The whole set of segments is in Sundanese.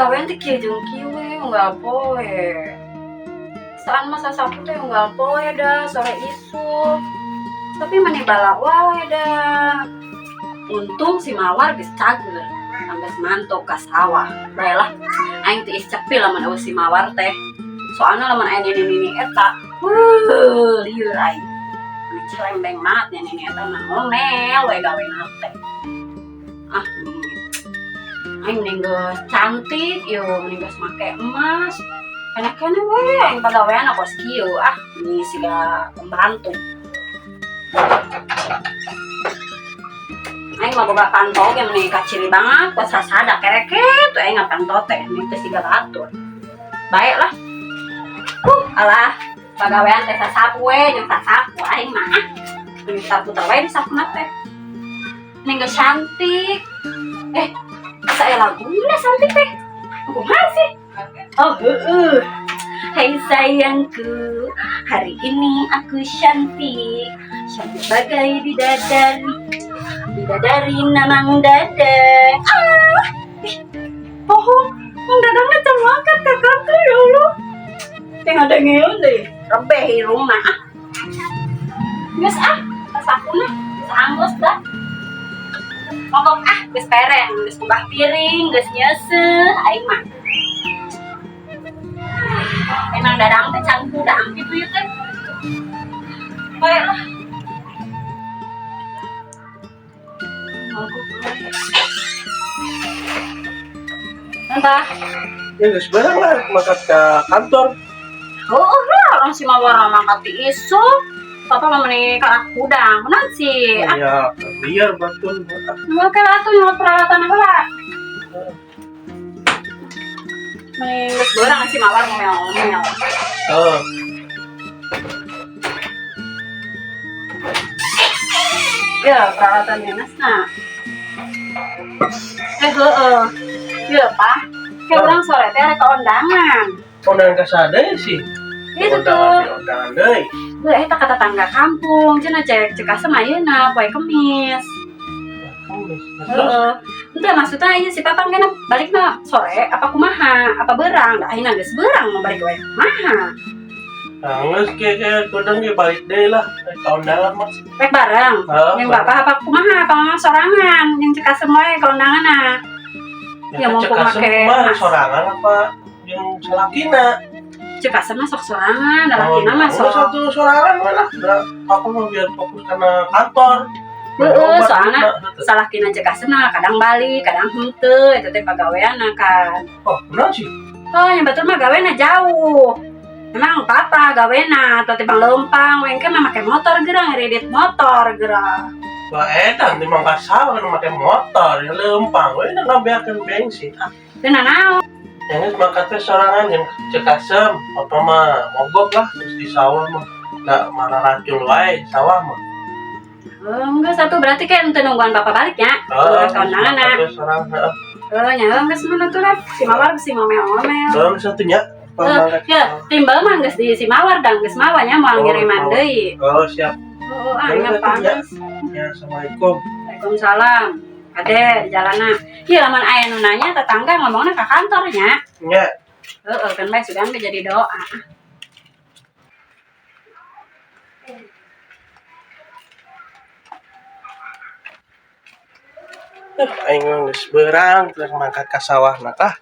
Pagawean teh kieu jeung kieu we unggal poe. Saan mah sasapu teh unggal poe da sore isuk. Tapi mani bala wae da. Untung si Mawar geus cager, geus mantuk ka sawah. Bae lah, aing teh cepil lamun eueuh si Mawar teh. Soalna lamun aya nini-nini eta, wuh, lieur aing. Mani cilembeng banget nini eta mah ngomel we gawena teh. Ah, aing mending geus cantik ieu, mending geus make emas. Enak-enak we aing pagawean kos kieu ah, ini siga pembantu. Aing mah boga panto ge meni kaciri banget, kos sasada kereket we aing ngapanto teh, meni teh siga batur. Bae lah. Alah, pagawean teh sasapu we jeung sasapu aing mah. Ah. Meni sapu teh we disapuna teh. Mending geus cantik. Asa aya laguna cantik teh. Kumaha sih? Oh, heeh. Hei sayangku, hari ini aku cantik, cantik bagai bidadari, bidadari namang dadang. Ah, ih, bohong, Mang Dadang mah can mangkat ka kantor ya Allah. Teh ngadengeun deui, rebeh irungna ah. Geus ah, sasapuna, geus anggos dah. Mogok ah, geus pereng, geus kubah piring, geus nyeuseuh aing mah. Emang Dadang teh can hudang kitu ieu teh. Bae lah. Entah. Ya geus barang lah mangkat ke kantor. Oh, lah orang si Mawar mangkat ti isuk. Papa mah meni karak hudang. Kunaon sih? Ah. Ya, biar batur. Oke lah atuh nyolot peralatan heula. Meni geus beurang si Mawar ngomel-ngomel. Oh. Ya, peralatan dinasna. Heeh. Ya, Pak. Kayak Oh. orang sore teh arek ka undangan. Undangan ka saha deui sih? Itu tuh. Undangan, undangan deui. Heuh, eta ka tetangga kampung, cenah cek cek asem ayeuna poe Kemis. Kemis. Terus? Heeh. Henteu maksudna ieu si Papa ngena balikna sore apa kumaha? Apa beurang? Da ayeuna geus beurang mau balik we kumaha? Nah, geus kieu ge kudang ge balik deui lah ka undangan mah. Rek bareng. Heeh, Yang bareng. bapak apa kumaha? Apa mama sorangan yang cek asem we ka undanganna? Ya, Ya, mumpung cek asem make mah emas. Sorangan apa yang salakina? Cek asem mah sok sorangan, da Oh, lakina mah ya, sok. Satu sorangan mah lah. Da, aku mah biar fokus karena kantor. Heeh, Obat soalna juga, gitu. Salakina cek asem mah kadang balik, kadang henteu, eta teh pagaweanna kan. Oh, benar sih. Oh, yang betul mah gawena jauh. Memang papa gawena atau tibang leumpang, we engke mah make motor gerang, ngeredit motor gerang. Wah, edan di mangka sawah nu make motor, ya leumpang we da ngabeakeun bensin. Ah, Teu nanaon. yang geus mangkat teh sorangan jeung cek asem, papa mah mogok lah terus di sawah mah. Da mararacul wae di sawah mah. Oh, enggak satu berarti kayak ente nungguan bapak balik ya. Heeh, Ke undangan, mangkat nah. teh sorangan, heeh. Oh, nya geus mana tuh lah. Si Mawar si ngomel-ngomel. Heeh, satunya. Papa Eh, mangkat. ya, timbal mah geus di si Mawar dang geus mawa nya moal Oh, ngiriman Mawar. deui. Oh, siap. Oh, ah, Ya, ingat udah, ya. panas. Ya, assalamualaikum. Waalaikumsalam. Ade di jalana. Ieu lamun aya nu nanya tetangga ngomongna ka kantor nya. Nya. Heeh, kan bae sudah ge jadi doa. Aing mah geus beurang terus mangkat ka sawah nah ah.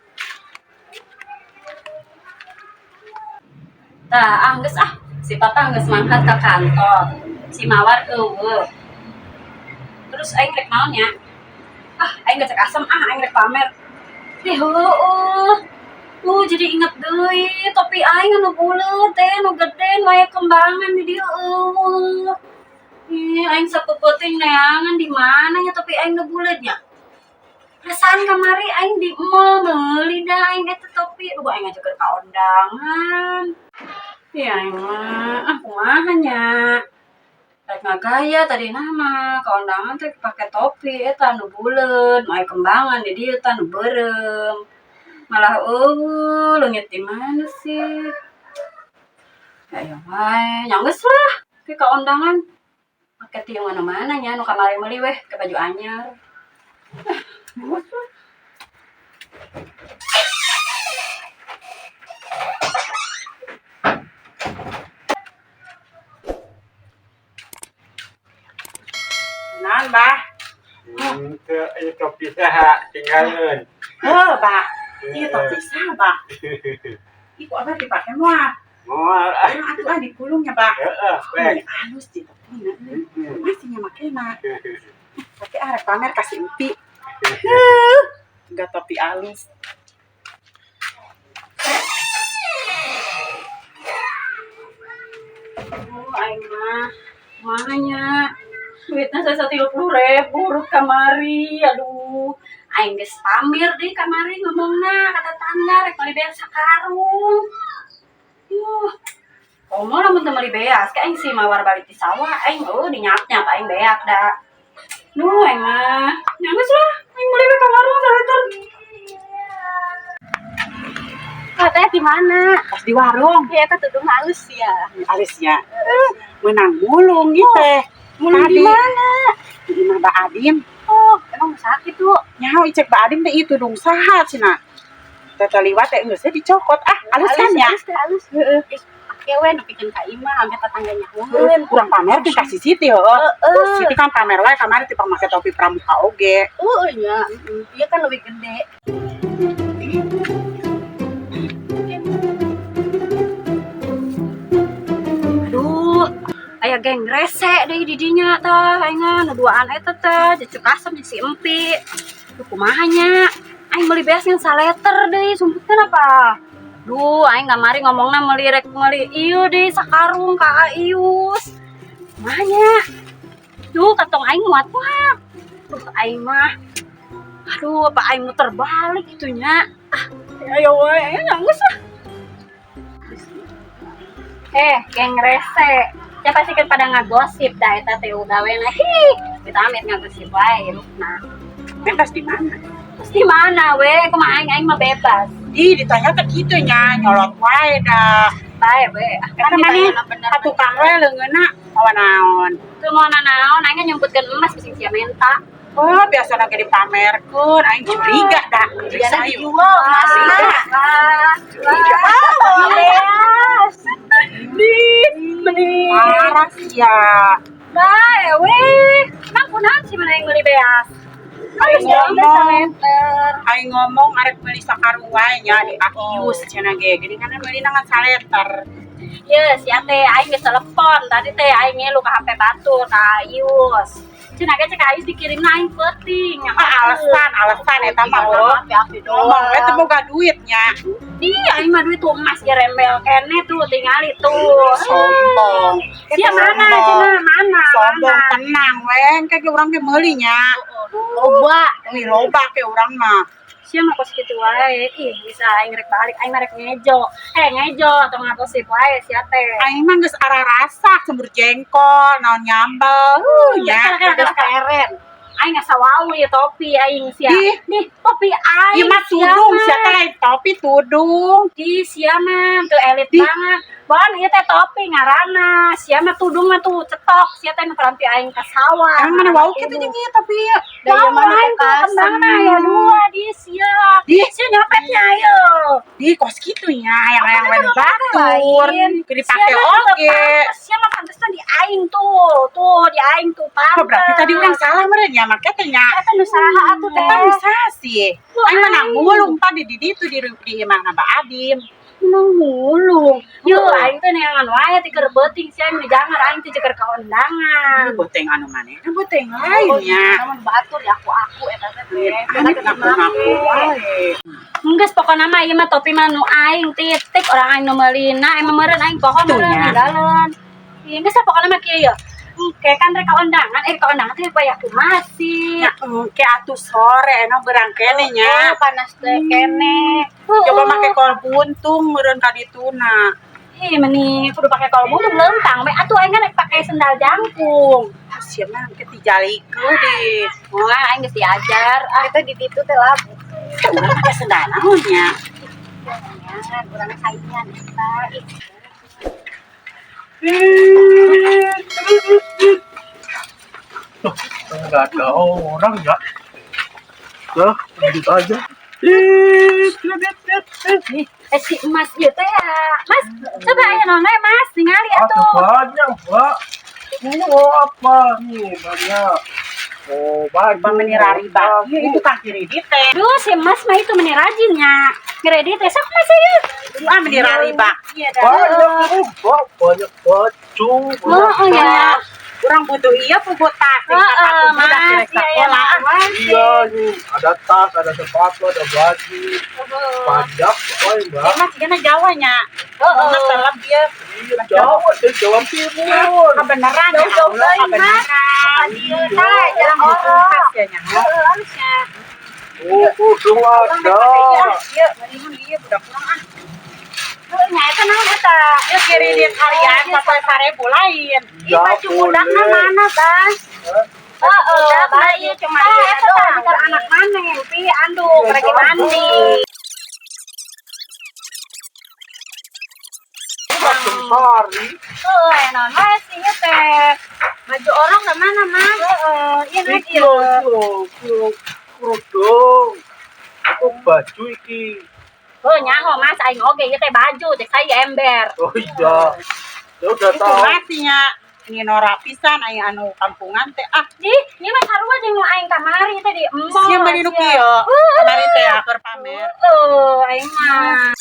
Tah, ah geus ah. Si Papa geus mangkat ka kantor. Si Mawar eueuh. Terus aing rek naon nya? Ah, aing geus cek asem ah, aing rek pamer. Ih, heueuh. Jadi inget deui topi aing anu buleut teh, anu gede, nu aya kembangan di dieu eueuh. Ih, aing sapeupeuteuing neangan di mana nya topi aing nu buleut nya? Perasaan kamari aing di mall meuli da aing eta topi. Duh, aing ngajakeun ka undangan. Ih, aing mah, ah kumaha nya? Rek ngagaya tadi nama ka undangan teh pake topi eta anu buleut, nu aya kembangan di dieu tah nu beureum. Malah eueuh leungit di mana sih? Ya aya wae, nya geus lah ke ka undangan. Pake tiung anu mana nya nu kamari meuli weh ke baju anyar. Ah, geus lah. Ayo topi saha tinggalin. Heuh, Bah. Ieu topi saha, Bah? Ih, ku abah dipake moal? Moal ah. Urang atuh ah dikulungnya, Bah. Heeh, Ini baik. halus di topina. Masih nya makena. Tapi arek pamer ka si Empi. Heuh, enggak topi halus. Oh, aing mah. Kumaha nya? Duitna sesa 30.000 urut kamari. Aduh, aing geus pamir deui kamari ngomongna ka tetangga rek meuli beas sakarung. Yuh. Komo lamun teu meuli beas, ka aing si Mawar balik di sawah, aing eueuh dinyap-nyap aing beak da. Duh, aing mah. Nya geus lah, aing meuli we ka warung saliter. Katanya di mana? Pas di warung. Ya, eta tudung halus ya. Alisnya. Menang mulung gitu teh. Mulung di Tadi. mana? Di imah Mbak Adim. Oh, emang sakit tuh. Nyaho icek Mbak Adim teh itu tudung saha cenah. Teh liwat teh geus dicokot. Ah, alus kan ya? Halus teh halus. Heeh. Pake we nepikeun ka imah sampe tetangganya nyahoeun. Kurang pamer teh ka si Siti heuh. Heeh. Siti kan pamer wae kamari teh make topi pramuka oge. Heeh nya. Iya kan lebih gede. Aduh, aya geng rese deui di dinya tah aing nu duaan eta teh cecuk asem jeung si Empi. Duh, kumaha nya? Aing meuli beas ngan saleter deui sumputkeun apa? Duh, aing kamari ngomongna meuli rek meuli ieu deui sakarung ka Ius. Kumaha nya? Duh, kantong aing muat-muat. Duh, aing mah. Aduh, apa aing muter balik gitu nya? Ah, ayo wae, aing nangis ah. Eh, geng rese. Siapa sih kan pada ngagosip dah eta teh gawe nah. Hi, kita amit ngagosip wae nah. Mentas di mana? Terus di mana we? Kumaha aing aing mah bebas. Ih, ditanya teh kitu nya, nyolot wae dah. Bae we. Ah, Eta maneh bener. Ka tukang we leungeunna mawa naon? Teu mau nanaon aing nyumputkeun emas bising sia menta. Oh, biasa lagi dipamerkeun, aing curiga dah. Periksa yuk. Dijual emas. Curiga. Wah, beas. Di, beli. Parah sia. Bae we. Emang kunaon sih mana yang beli beas? Aing Aing ngomong, meter. aing ngomong arek meuli sakarung wae nya di Akius cenah ge. Geuning kan meuli ngan saleter. Ya, si ate aing geus telepon tadi teh aing ngilu ka HP batur ka Ayus. Cenah ge cek Ayus dikirimna aing peuting. Ah, alasan, alasan eta mah oh. Ngomong we teu boga duitnya. Ih, aing mah duit tuh emas ge rembel kene tuh tingali tuh. Sombong. Sia mana Sombong. cenah mana? Sombong Mana? tenang we, engke ge urang ge meuli nya. Loba. Wih, loba ke urang mah. Sia mah kos kitu wae. Ih, bisa aing rek balik, aing mah rek ngejo. Eh, ngejo atau ngagosip wae sia teh. Aing mah geus ararasa sembur jengkol, naon nyambel. Nya. Keren. Aing asa wau ya topi aing sia. Ih. Nih, topi aing. Ieu mah tudung sia teh lain topi tudung. Di sia mah tuh elit Di. banget. Bon, ieu teh topi ngaranna. Sia mah tudung mah tuh cetok. Sia teh nu peranti aing ka sawah. Emang mana wau kitu jeung ieu topi ieu. Wau aing tuh kembangna ya dua di sia. Di. Sia nyopetnya ayo. Di kos kitu nya hayang-hayang we nu batur. Keur dipake oge. Sia mah pantesna di aing tuh. Tuh di aing tuh pantes. Oh, berarti tadi urang salah meureun nya make teh nya. Eta nu saha atuh teh? Eta nu saha sih? Tuh, Aing mah aing. mulung tadi di ditu di imahna Mbak Adim. Menang mulung. Yo, aing teh neangan wae ti keur beuting sia nu jangan aing teh keur ka undangan. Ieu boteng anu manehna boteng lain nya. Namun batur ya aku eta teh. Amit ngaku-ngaku wae. Geus pokona mah ieu mah topi mah nu aing titik orang aing nu meulina emang meureun aing poho Tuh meureun nya. ninggalin. Ieu geus pokona mah kieu ye. Engke kan rek ka undangan, eh ka undangan teh bayar masih. Nya engke atuh sore eno berang kene nya. Panas teh kene. Coba make kol buntung meureun ka dituna. Ih, meni kudu pake kol buntung leuntang we atuh aing kan rek pake sendal jangkung. Ah, sia mah engke tijalikeun deh. Wah, aing geus diajar. Ah, Kita di situ teh labu. Teh urang make sendal naon nya? jangan urang saingan eta. Ih. Loh, nggak ada orang ya. Lah, lanjut aja. Eh si emas ieu teh ya. Mas, coba aya naon we, Mas, ningali Ada atuh. banyak, Mbak. Ini mau apa nih banyak? Oh, baju. Meni rariba. Ieu itu kang kredit teh. Duh, si Mas mah itu meni rajinnya. Kredit teh sok Mas ieu. Ah meni rariba. Iya dah. Banyak, Mbak, banyak baju. Heeh ya. Urang butuh ieu pugu tas. Heeh, Sepatu budak Mas. direk Iya, iya, sakola. Mas. Iya nih, ada tas, ada sepatu, ada baju. Banyak pokoknya, Mbak. Emang sigana Jawa nya. Heeh. Mah telep ieu. Iya, Jawa, dari Jawa Timur. Kebenaran ya Jauh-jauh Allah, teuing, Mas. kebenaran. Ieu tah jarang Butuh orok. tas ya nya. Heeh, halusnya. Oh, kudung ada. Ieu, mendingan ieu budak urang ah. Heeh, nya eta naon eta? Ieu kredit harian sampai 1000 lain. Ih, baju budakna mana, Bas? Hah? Heeh, baik cuma eta tah bentar anak mana pi anduk rek mandi. Macam sari. Heeh, aya naon wae sih ieu teh. Baju orang ke mana, Mas? Heeh, ieu naik Iki ieu. lho, iki lho, iki lho, kerudung. Aku baju iki. Heuh, nyaho Mas aing oge ieu teh baju cek saya ember. Oh iya. Ya udah Itu tahu. masihnya ini norak pisan aya anu kampungan teh ah. Ih, ieu mah sarua jeung nu aing kamari teh di emol. Sia mah nu kieu. Kamari teh keur pamer. Heeh, aing mah.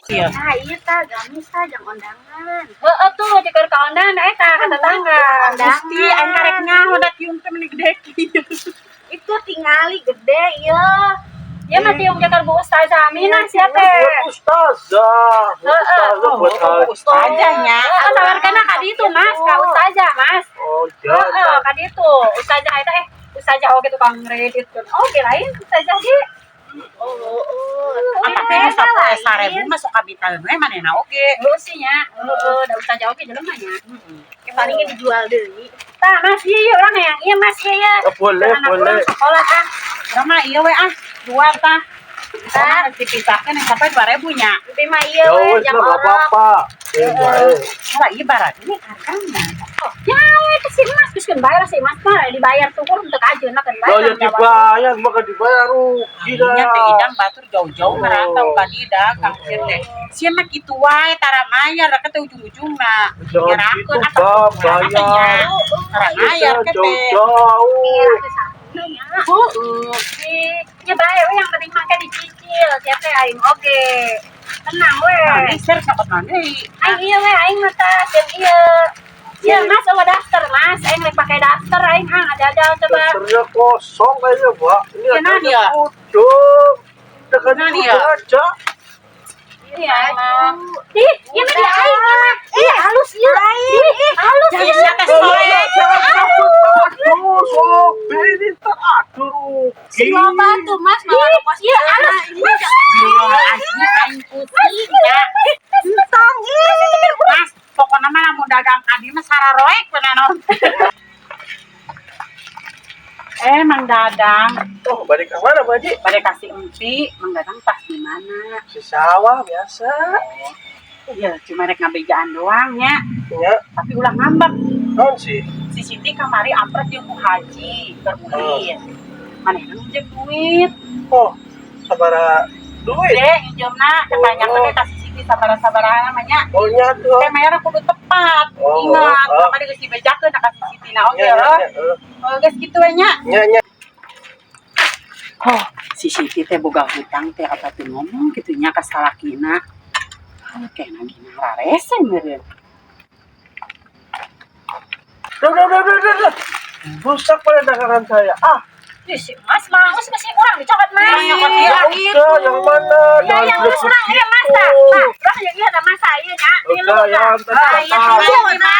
Iya. Nah, iya tah gamis tah jang ondangan. Heeh tuh jeung ka ondangan eta ka tetangga. Gusti aing karek nyaho da tiung teh meni gede kieu. Itu tingali gede ieu. Ya mah tiung jakar Bu Ustazah Aminah sia teh. Buat ustazah. Buat ustazah buat haji. Ustazahnya. Heeh, tawarkeunna ka ditu Mas, ka Ustazah Mas. Oh iya. Heeh, ka ditu. Ustazah eta ustazah oge tukang ngredit. Oge lain ustazah ge. Apa teh nu sapoe 1000 mah sok kabitaeun we manehna oge. Heuh sih nya. Heeh, da ustazah oge jelema nya. Palingnya dijual deui. Tah, Mas, ieu ieu urang hayang ieu Mas ieu ieu. Ya, boleh, Anak boleh. urang sekolah ah. Urang mah ieu we ah, dua tah. Tah dipisahkeun yang sampai 2000 nya. Tapi mah ieu Ya we wes jang lah, nggak orok. apa-apa. Eh, baik. Lah ieu barat ini hargana. Ya, itu si Mas geus keun bayar si Mas mah dibayar syukur untuk ajeuna keun Loh, bayar. ya dibayar, maka dibayar rugi dah. Nya teh idang batur jauh-jauh merantau ka dieu dagang sieun teh. Sieun mah kitu wae tara mayar rek teh ujung-ujungna. Jangan gitu, Mbak, bayar. Tara mayar Kita ke teh. jauh-jauh. Heeh. Nya bae we yang penting mah dicicil, sia teh aing oge. Tenang we. Nah, share nyokot naon deui. Aing ieu we aing mah tah jeung ieu. Iya Mas, eueuh daftar Mas, aing rek pakai daftar aing hang ada-ada coba. Dasternya kosong kayaknya, Mbak. Ini Ya, adanya Nadia. kerudung. Dengan Nadia. kerudung aja. Iya mah. Ih, ieu mah di aing ieu mah. Ih, halus ieu. Ih, halus Jangan ieu. sia teh Loh, sore. loh, jangan takut, Aduh, sobi ini ntar aduh rugi. Loba tuh Mas mawa kos. Iya, halus. Astagfirullahaladzim, aing pusing ya. Mas, pokoknya mah lamun dagang ka dieu mah sararoek bener naon. Mang Dadang, Oh, balik ke mana, Bu Haji? pada kasih empi, Mang Dadang tas di mana? Si sawah biasa. Ya, cuma rek ngabejaan doang nya, Ya, tapi ulah ngambek. naon sih? Si Siti kamari ampret jeung ku haji keur ulin. Manehna nginjem duit. Oh, sabara duit. Deh, nginjemna ketanyakeun we ka si Siti sabaraha-sabaraha namanya. Oh, nya tuh. Teh mayarna kudu tepat. Oh, Ingat, oh. kamari geus dibejakeun ka si Siti na oge Nya, nya, heuh. nya, eh. Oh, geus kitu we nya. Nya, nya. Oh, si Siti teh boga hutang teh apa tuh ngomong kitu nya ka salakina. Kayak nagina rarese meureun. Udah, udah, udah, udah, udah. Rusak pada dagangan saya. Ah, Ih, si Mas mah geus masih kurang dicokot Mas. Nyokot dia. ya udah, yang mana? Iya, Jangan yang berebut urang ieu Mas gitu. tah. Tah, urang jeung ieu tah Mas ieu nya. Tilu Udah, ya, tah. ntar Ah, iya, tahu. tilu. Ya,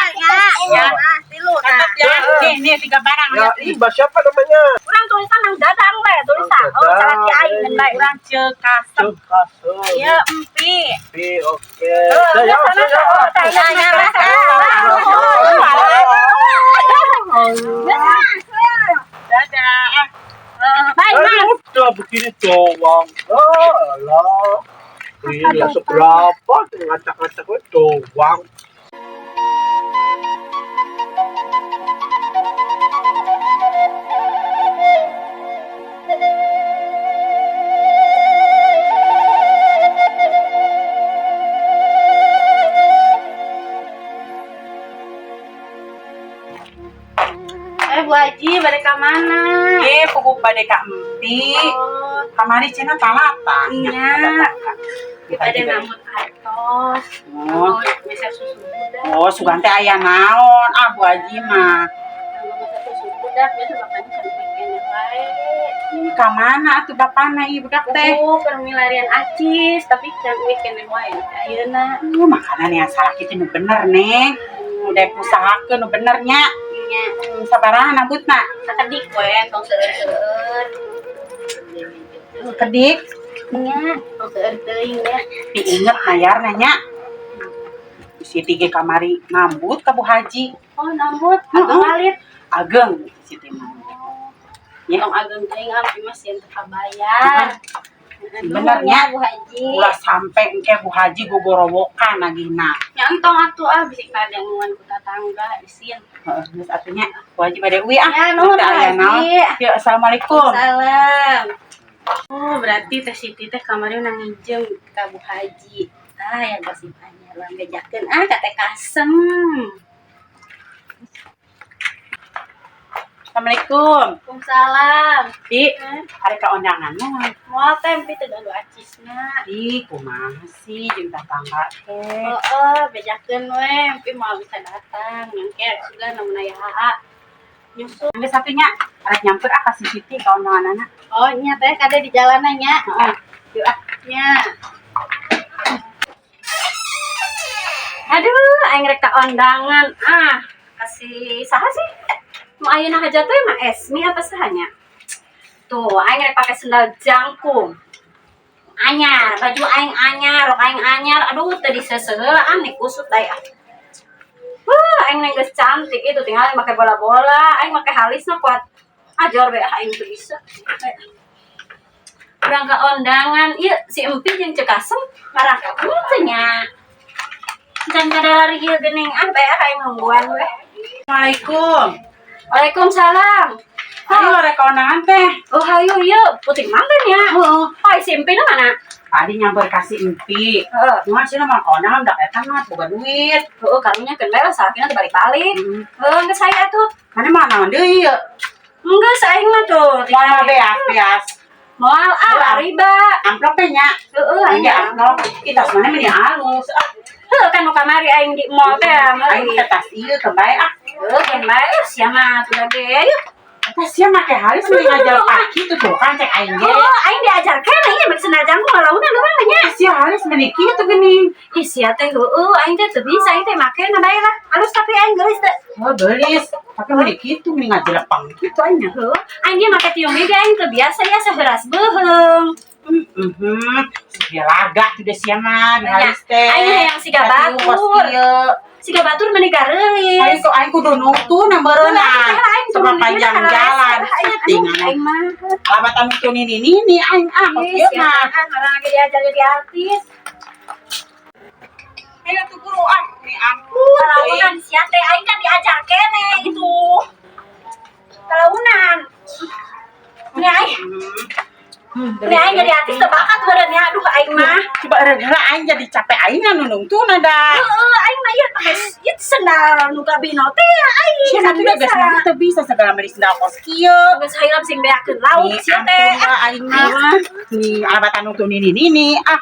Ya. Mas, tilu tah. Catat ya. Nih, nih tiga barang Ya, lihat ini nih. mbak siapa namanya? Urang tulisan Mang Dadang we tulisan. Mang Oh, Dadang. salaki aing geun bae. Urang Cekasem. Cukasem. Ieu empi. Oke. Oh, Ya, ya, sana ya. oh, tah ieu Ya, Mas. Mas. Dadah. Bye, Eh, Mas. udah begini doang. Oh, alah. Gila, seberapa ngacak-ngacak doang. mana? Eh, puguh bade ka Empi. Oh, Kamari cenah talatah. Iya. Bade nambut artos. Oh, Meser susu budak. oh sugan teh aya naon? Ah, Bu Haji mah. Meser susu budak biasa bapaknya sampai kene wae. Ih, ka mana atuh bapana ieu budak teh? Oh, permilarian acis, tapi can uih kene wae ayeuna. Makanan yang salah kitu nu bener, Neng. Udah usahakeun nu bener nya. Nya, Sabaraha nambutna? sakedik we tong seueur-seueur. Kedik, Nya, tong seueur teuing nya. diinget mayarna nya. Siti ge kamari nambut ka Bu Haji. Oh, nambut, ageng alit. Ageng Siti mah. Ya. Tong ageng teuing abdi mah sieun teu kabayar. Bener nya. Bu Haji. Ulah sampe engke Bu Haji gogorowokan nagihna. Nya entong atuh ah bisi kadanguan ku tatangga isin. Heeh, geus atuh nya. Bu Haji bade uih ah. Ya, nuhun Teu Bu aya naon. Haji. Ya, assalamualaikum. Salam. Oh, berarti Teh Siti teh kamari nangijeng ka Bu Haji. Ah, yang gosip anyar urang bejakeun ah ka Teh Kasem. Assalamualaikum. Waalaikumsalam. Di, ari ka undangan mah. Moal teh empi teh gaduh acisna. Ih, kumaha sih jeung tatangga teh. Heeh, bejakeun we empi moal bisa datang. Nyangke sugan lamun aya aa. Nyusul. Geus atuh nya, arek nyamper ah ka si Siti ka undanganana. Oh, nya teh kade di jalanan nya. Heeh. Yuk ah, nya. Aduh, aing rek ka undangan. Ah, kasih saha sih? Mau ayeuna hajat teh mah Esmi apa sahanya? Tuh, aing rek pakai sendal jangkung. Anyar, baju aing anyar, rok aing anyar. Aduh, tadi seseuheulaan nih kusut aing. Ah. Wah, aing neng geus cantik itu tinggal aing make bola-bola, aing make halisna kuat. Ajar we ah aing teu bisa. Urang ka undangan, ieu si Empi jeung Ceu Kasem marangkat henteu nya. Can kadalari ieu geuning ah bae ah aing nungguan we. Assalamualaikum. Waalaikumsalam. Ayo arek ka undangan teh. Oh hayu ieu puting mantan ya. Heeh. Oh si Empi na mana? Tadi nyamper ka si Empi. Heeh. Cuma sih mah ka undangan dak eta mah boga duit. Heeh, karunya keun bae lah salakina teh balik-balik. Heuh, geus saya tuh. Mana mah naon deui ieu? Geus aing mah tuh. Moal beas beas. Moal ah riba. Amplop teh nya. Heeh, aing Aing amplop. Kita mana meni halus. Ah, Heuh, kan nu kamari aing di mall teh aing meuli. teh tas ieu keun bae ah. Heuh, keun bae sia mah tuh ge. Ayo. Eta sia make halis meni ngajar kaki tuh tuh kan cek aing ge. Oh, aing diajar keneh ieu make sendal jangkung lalaunan urang nya. Sia halis meni kieu geuning. Ih, sia teh heueuh, aing teh teu bisa, aing teh make na bae lah. Halus tapi aing geulis teh. Oh, geulis. Tapi meni kitu meni ngajelepang kitu aing nya. Heuh, aing ge make tiung ge aing teu biasa ya seheuras beuheung. Heeh. Laga tuh deh sia mah di halis teh. Aing hayang siga Tiung kos batur. kieu. Siga batur meni gareulis. Aing kok aing kudu nungtun meureunna. Aing Sama panjang jalan. Aing aing mah. Alamat anu tuh nini nini aing ah kos Ih, kieu sia mah. ah, orang lagi diajar jadi artis. Ayo tuh guru ah, ini aku. Kalaunan sia teh aing kan diajar keneh itu. Kalaunan. Ini aing, ini aing jadi artis teu bakat meureun nya aduh aing mah. Coba era aing jadi capek aing anu nungtun ada. Heeh, aing mah ieu pakai ieu sendal nu kabino teh ya aing. Sia Can tuh udah bisa. geus teu bisa segala meni sendal kos kieu. Geus hayam sing beakeun lauk Nih, sia teh. ampun lah aing mah. Nih alamat anu tuh nini nini ah.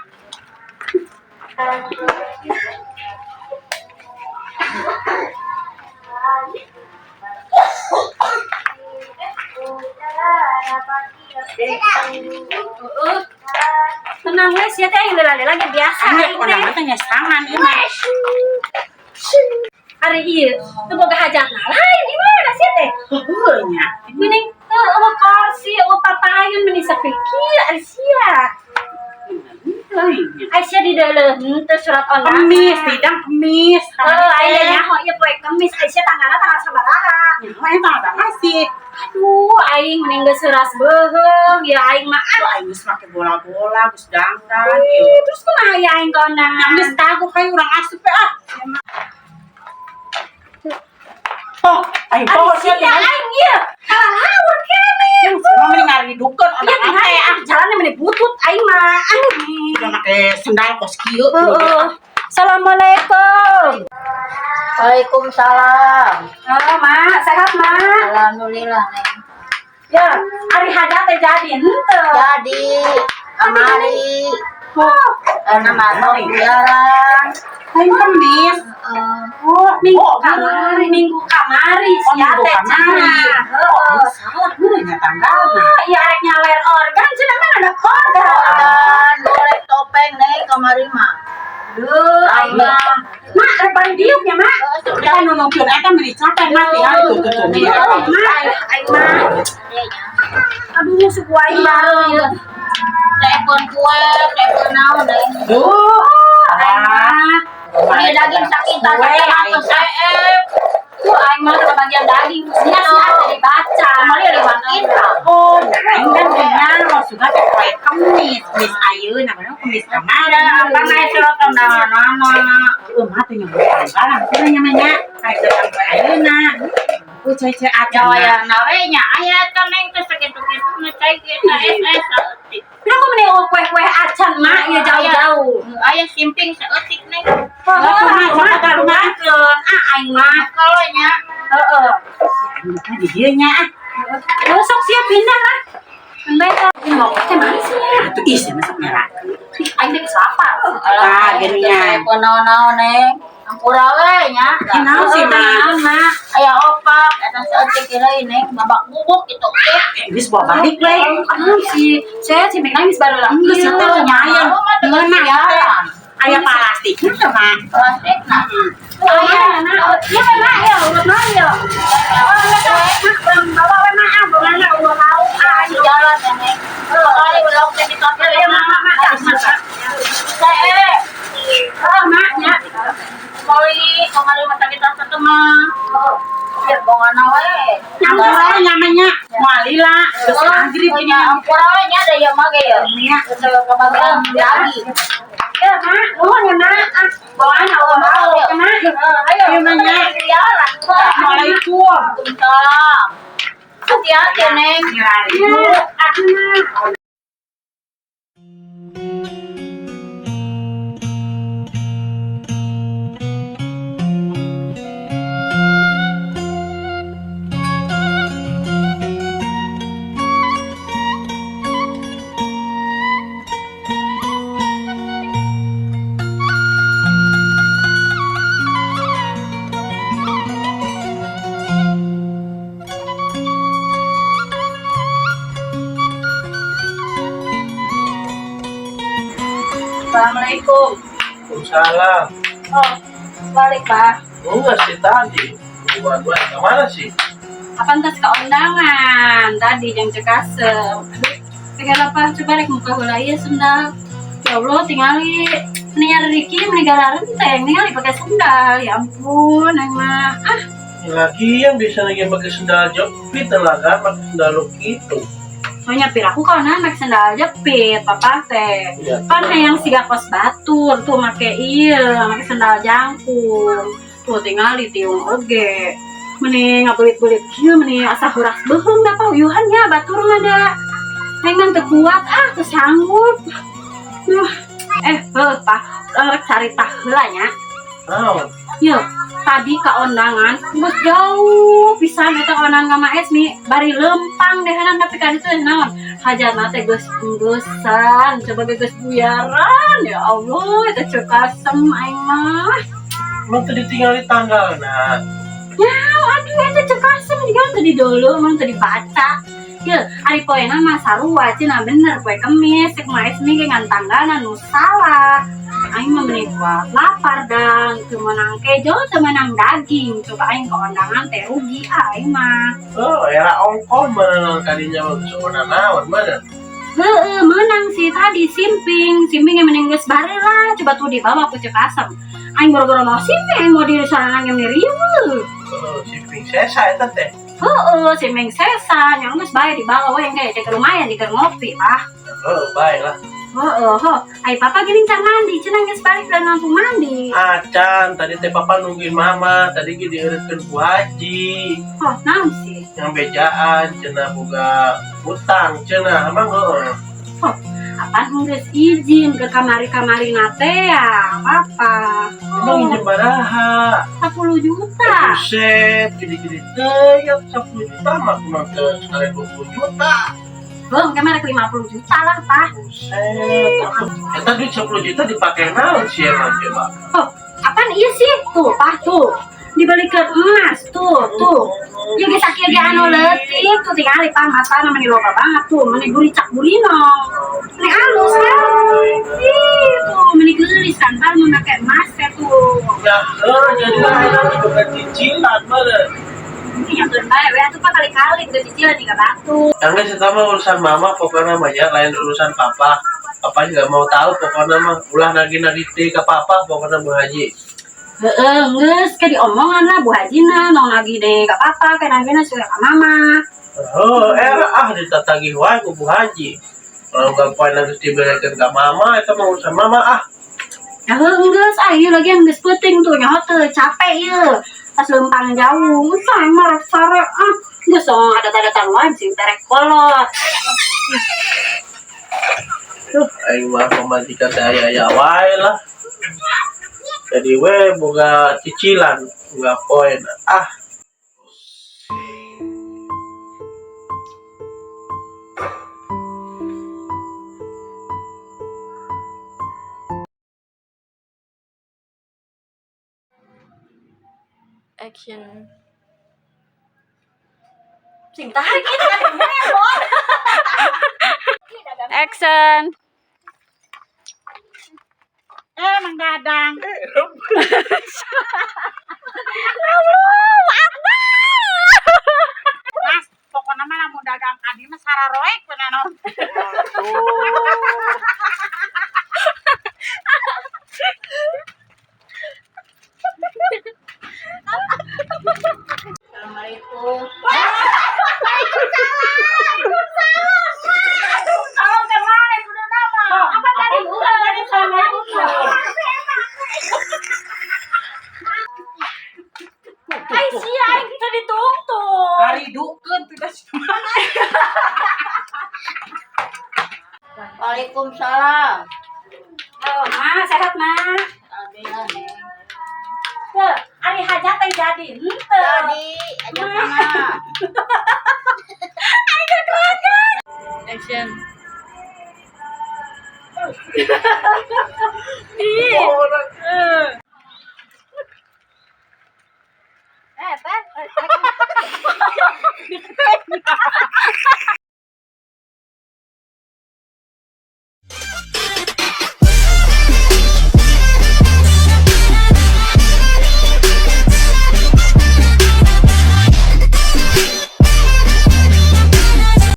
Heeh. Tenang we sia teh aing lela-lela ge biasa Aing aing teh. kondangan teh nyesangan ieu mah. Ari ieu teu boga hajatna lain ieu mah sia teh. Heueuh nya. Mending eueuh kursi, eueuh papayun mending sepi kieu ari sia. Ari sia di dalam henteu surat undangan. Kemis, sidang kemis. Heuh, aing ge nyaho ieu poe kemis, ari sia tanggalna tanggal sabaraha. Nyaho aing tanggal berapa sih? Aduh, aing mending geus seuras beuheung, ya aing mah ah. Aduh, aing geus make bola-bola, geus dangdan. Ih, terus kumaha ya aing ka undangan? Geus kagok kayak urang asup we ah. Oh, aing Ari poho sia sia aing ieu. Kalalaur keneh. Semua mending ngaridukeun Iya, ondangan tinggal teh ah. jalannya meni butut aing mah. Aduh. Udah make sendal kos kieu. Heeh. Assalamualaikum. Waalaikumsalam. Oh, Mak, sehat, Mak? Alhamdulillah, Neng. Ya, ari hajat teh jadi henteu. Jadi kamari Oh, karena mah biaran. Lain kemis. oh, minggu Oh, kamari, minggu kamari Oh, sia minggu teh kamari. cenah. Oh, Heeh. salah gue nya tanggalna. Oh, iya arek nyawer organ cenah mah ada organ. Organ golek topeng neng kamari mah. Duh, aing mah. Mak, rek bari diuk nya, Mak. Kita nunungkeun eta meni capek mah tinggal tuh tuh tuh. Heeh, Mak, aing mah. Aduh, suku aing bareng. Telepon kue, telepon naon neng. Duh. Aing mah. Ini daging sakintal Kue, 100 CF. Tuh aing mah kebagian daging. Sia sia teh dibaca. Kamari 5 kintal. Oh, aing kan punya maksudnya teh poe kemis, kemis ayeuna bener kemis kamari. Ada apa naik surat undangan nama. Heeh, mah teh nyebut tanggalan teh nya mah nya. Arek datang poe ayeuna. Oh, cai-cai acan. Jawa yang nawe nya aya eta neng teh sakitu-kitu ngecai kita SS saeutik. Kenapa meni kue-kue acan, Mak, ya jauh-jauh. Aya simping saeutik neng. Oh, Lah, kumaha, mak, coba karumakeun. Ah, aing mah. Kalau nya Heeh. Anu di dieu nya ah. Oh, sok siap pindah lah. Mereka mau teh manis ya. Atuh ih sia masuk merah. Ih, aing teh geus lapar. Ah, gini nya. Telepon naon-naon neng. Ampura we nya. Ih, naon sih, Mak? Naon, Mak? Aya opak eta saeutik deui neng babak bubuk gitu. Eh, geus bawa balik we. Aduh, si saya si Meng nangis baru lah. Geus teh lumayan. Ngeunah teh. Aya plastik teh mah. Plastik nah. Aya, nah, iya we, Mak, ya, urut naon ya. Oh, enggak tahu. Mak, belum bawa we, Mak, ah, belum ada uang lauk. Ah, Di jalan ya neng. Kali belum teh di toko ya, Mak, Mak, Mak, Mak, Mak. Saya Oh, Mak, ya. Kali kemarin mata kita satu mah. Ya bongan we. Ampura we namanya. Moal lila. Geus maghrib ini. Punya ampura we nya ada yang mage ya. Nya. Geus kebagian daging. Ya, Mak, nuhun ya, Mak. Ah, bawaan uang lauk, ya, Mak. Ayo, Iya, Mak, nya. siaran. Assalamualaikum. Waalaikumsalam. Hati-hati, Neng. Ya, ah, Mak. Assalamualaikum. Waalaikumsalam. Oh, balik, Pak. Enggak sih tadi. Gua kemana sih? Apaan tas ke undangan tadi yang cekasem. Aduh, pengen apa? Coba rek muka heula ieu sendal. Ya Allah, tingali mendingan Riki meninggal renteng, ningali pakai sendal. Ya ampun, aing mah. Ah, Ini lagi yang bisa lagi pakai sendal jepit lah kan, pakai sendal lu gitu. soalnya piraku kalau pakai sendal jepit, papa teh. Iya. Kan hayang siga kos batur tuh make ieu, make sendal jangkung. Tuh tingali tiung oge. Meni ngabelit-belit kieu meni asa huras beuheung da pauyuhan nya batur mah da. Aing mah teu kuat ah, teu sanggup. Duh. Eh, heuh, Pak, rek carita heula nya. Naon? Yeuh, tadi ka ondangan geus jauh pisan eta ondangan ka Mak Esmi, bari lempang dehenan tapi ka ditu naon? Hajatna teh geus enggesan, coba ge geus buyaran. Ya Allah, eta ceuk asem aing mah. Emang tadi tinggal di tanggal nah. Ya, aduh eta ceuk asem juga teu didolo, emang teu dibaca. Yeuh, ari poena mah sarua cenah bener poe Kemis, cek Mak Esmi ge ngan tanggalna nu salah. Aing mah meni buat lapar dan teu meunang kejo, teu meunang daging. Coba aing ke ondangan teh rugi aing mah. Oh, era ongkol mana kadinya mah geus naon mana? Heeh, menang sih tadi simping. Simping yang mending geus bare lah. Coba tuh dibawa ku ceuk asem. Aing boro-boro mau simping, aing mau diri sorangan yang rieuh. Oh, simping sesa eta teh. Heeh, simping sesa, yang geus bae dibawa we engke cek lumayan di keur ngopi lah. Oh, baik lah. Heeh, ho. Ai papa gini can mandi, cenah geus balik dan langsung mandi. Acan, tadi teh papa nungguin mama, tadi ge dieureutkeun ku haji. Oh, naon sih? Yang bejaan cenah boga utang cenah, emang heeh. Apaan geus izin ke kamari-kamari nate ya, apa? Emang izin baraha? 10 juta. Buset, gede-gede teh, ya 10 juta mah aku nonton sekali 20 juta. Belum, kemarin 50 juta lah, Pak. Buset, eta duit 10 juta dipakai naon sih emang coba? Oh, apaan iya sih? Tuh, Pak, tuh. Dibelikan emas, tuh, tuh. Ya geus sakieu ge anu leutik tuh tingali Pak, mata meni loba banget tuh, meni buricak burinong. Meni halus kan? Ih, tuh meni geulis kan, Pak, mun make emas teh tuh. Ya, jadi lah enak bukan cicilan mah. Ini yang bae we atuh Pak kali-kali udah cicilan juga batu. Enggak sih sama urusan mama pokoknya namanya lain urusan papa. Papa juga mau tahu pokoknya mah ulah nagih-nagih teh ke papa pokoknya Bu Haji. Heeh, geus ke diomongan lah Bu Hajina, mau nagih deh gak apa-apa, kayak nagihna suka ka mama. Oh, era ah ditatagih wae ku Bu Haji. Kalau nggak poin harus diberikan ke mama itu mah urusan mama ah. Ya heuh geus ah ieu lagi yang geus peuting tuh nyaho teu capek ieu. Pas lempang jauh, usah marah sare ah. Geus dong ada-adatan wae sing terek kolot. Aing mah pamajikan teh aya-aya wae lah. Jadi we boga cicilan, boga poin. Ah. Action. Sing tarik itu Action. Mang Dadang. Mas, pokoknya mah lamun dagang kadi mah sararoek bener non. Assalamualaikum. Salam kemana kudu nama? Apa tadi? Bukan tadi assalamualaikum. Ai sia aing teu ditungtung. Haridukeun tuh das. Waalaikumsalam. Oh, Ma, sehat, Ma. Amin. Teu, ari hajat teh jadi henteu. Tadi aja mama. Action. Eh, teh.